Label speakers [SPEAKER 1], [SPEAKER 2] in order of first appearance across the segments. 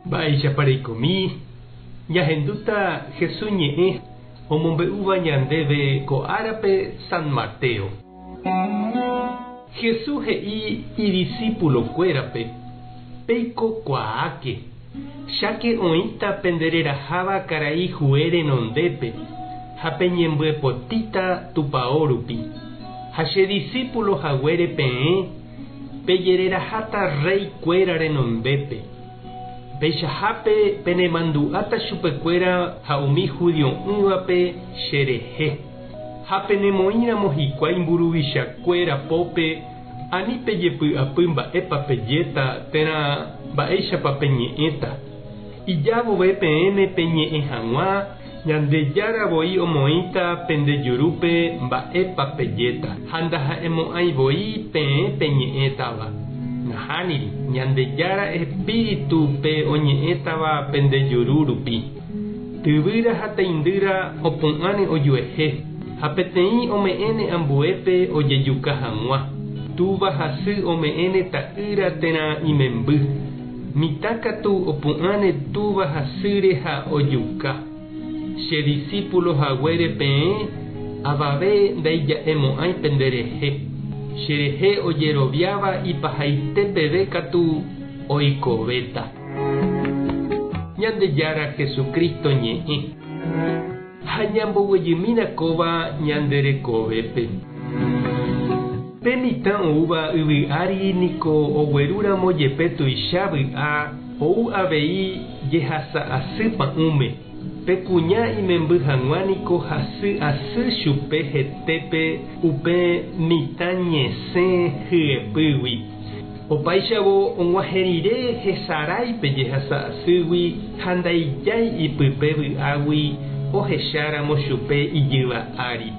[SPEAKER 1] Mba'éichapa reikomi? Ñahendúta Jesús ñe'ẽ omombe'úva ñandéve ko árape San Mateo. Jesús he'i idisípulokuérape, Peiko kuaáke, cháke oĩta pende reraháva karai hue renondépe ha peñembyepotíta tupao rupi. Ha che disípulo haguére peẽ, Pejereraháta rréi kuéra renondépe. Peichahápe penemandu'áta chupekuéra ha umi judio'ỹvape che rehe. Ha penemoĩramo hikuái mburuvicha kuéra pópe, ani pejepy'apy mba'épa pejéta térã mba'éichapa peñe'ẽta. Ija vove peẽme peñe'ẽ hag̃ua, Ñandejára voi omoĩta pende jurúpe mba'épa pejéta, ha ndaha'emo'ãi voi peẽ peñe'ẽtava. Nahániri, Ñandejára espíritu pe oñe'ẽtava pende juru rupi. Tyvýra ha teindýra opu'ãne ojuehe, ha peteĩ ome'ẽne ambuépe ojejuka hag̃ua. Túva ha sy ome'ẽne ta'ýra térã imemby. Mitã katu opu'ãne túva ha sýre ha ojuka. Che disípulo haguére peẽ, avave ndaija'emo'ãi penderehe. Cherehe ojeroviáva ipahaite peve katu oikovéta. Ñandejára Jesucristo ñe'ẽ. Ha ñamboguejymína kóva ñande rekovépe. Pe mitã oúva yvy ári niko oguerúramo jepe tuicha vy'a, ou avei jehasa asy pa'ũme. Pe kuña imemby hag̃ua niko hasy asy chupe hetépe upe mitã ñesẽ hyepýgui. Opáichavo og̃uahẽ rire hesarái pe jehasa asýgui ha ndaijái ipype vy'águi ohecháramo chupe ijyva ári.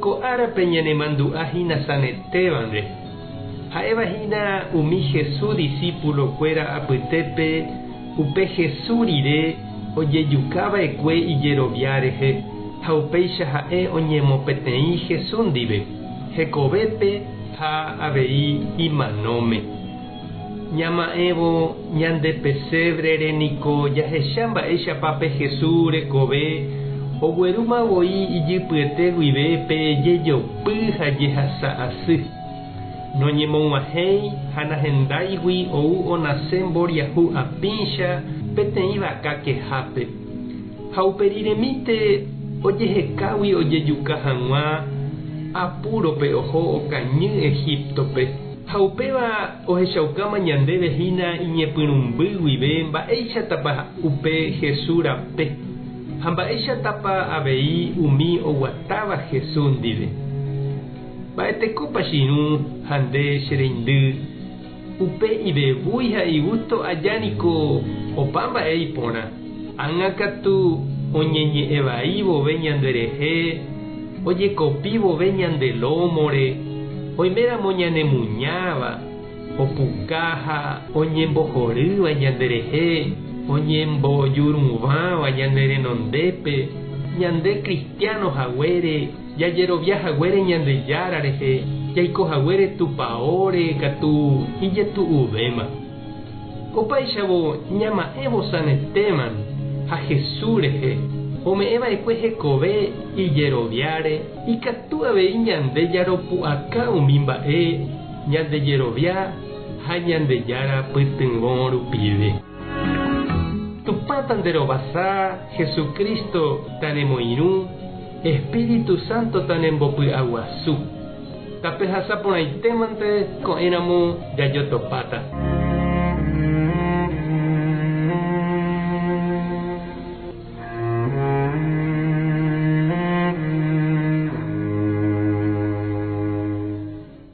[SPEAKER 1] Ko árape ñanemandu'a hína San Esteban-re, ha'éva hína umi Jesús disípulo-kuéra apytépe upe Jesús rire ojejukava'ekue ijerovia rehe ha upéicha ha'e oñemopeteĩ Jesús ndive, hekovépe ha avei imanóme. Ñama'ẽvo ñande pesébrere niko jahecha mba'éichapa pe Jesús rekove oguerúma voi ijypyete guive pe jejopy ha jehasa asy. Noñemog̃uahẽi ha nahendáigui ou onase mboriahu apĩcha peteĩ vaka kehápe. Ha uperiremínte ojehekágui ojejuka hag̃ua apúrope oho okañy Egíptope. Ha upéva ohechaukáma ñandéve hína iñepyrũmby guive mba'éichatapa upe Jesús rape, ha mba'éichatapa avei umi oguatáva Jesús ndive. Mba'etekópa che irũ ha nde che reindy, upe ivevúi ha igústo aja niko opa mba'e iporã. Ág̃a katu oñeñe'ẽ vai vove ñanderehe, ojekopi vove ñande lómore, oiméramo ñanemuñáva, opuka ha oñembohorýva ñanderehe, oñembojuruvãva ñane renondépe, ñande kristiáno haguére, jajerovia haguére Ñandejára rehe, jaiko haguére Tupaóre katu ijetu'uvéma. Opáichavo ñama'ẽvo San Esteban ha Jesús rehe, ome'ẽ va'ekue hekove ijeroviáre, ikatu avei ñande jaropu'aka umi mba'e ñande jerovia ha Ñandejára pytyvõ rupive. Tupã tanderovasa, Jesucristo tanemoirũ, Espíritu Santo tanembopy'aguasu. Tapehasa porãitémante ko'ẽramo jajotopáta.